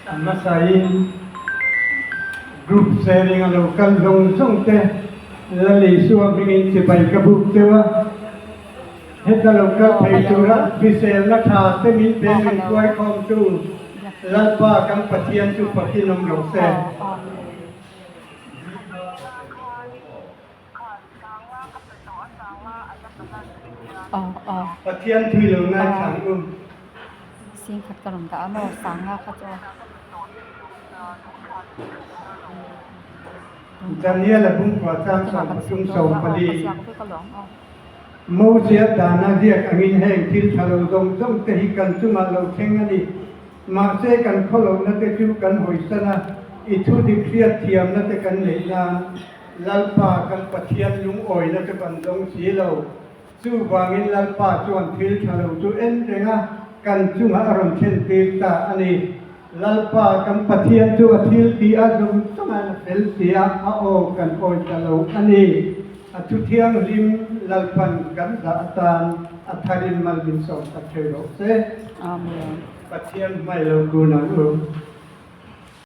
A hmasain group sharing a lo kal zawng zawng te Lal Isua hmingin chibai ka buk deuh a. Heta lo kal thei tura hriselna tha te min pe min hruaikhawmtu Lalpa kan Pathian chu fakin awm rawh se. Pathian thui lo ngaithla ang u. Daniel-a bungkua chang 34. Mosia dana ziak angin heng thil tha lo zawng zawng te hi kan chungah lo thleng a ni. Mahse kan khawlohna te chu kan hawisan a, i thu dik hriat thiamna te kan neih nan Lalpa kan Pathian lungawina chu kan zawng si lo. Chuvangin Lalpa chuan thil tha lo chu en reng a, kan chungah a rawn thlen tir ta a ni. Lalpa kan Pathian chu a thil tih a zawng zawngah a fel si a, a aw kan awi ta lo a ni. A thu thianghlim Lalpan kan dah atan a tharin mal min sawm tak thei rawh se. Amen. Pathian hmai lo kun ang u.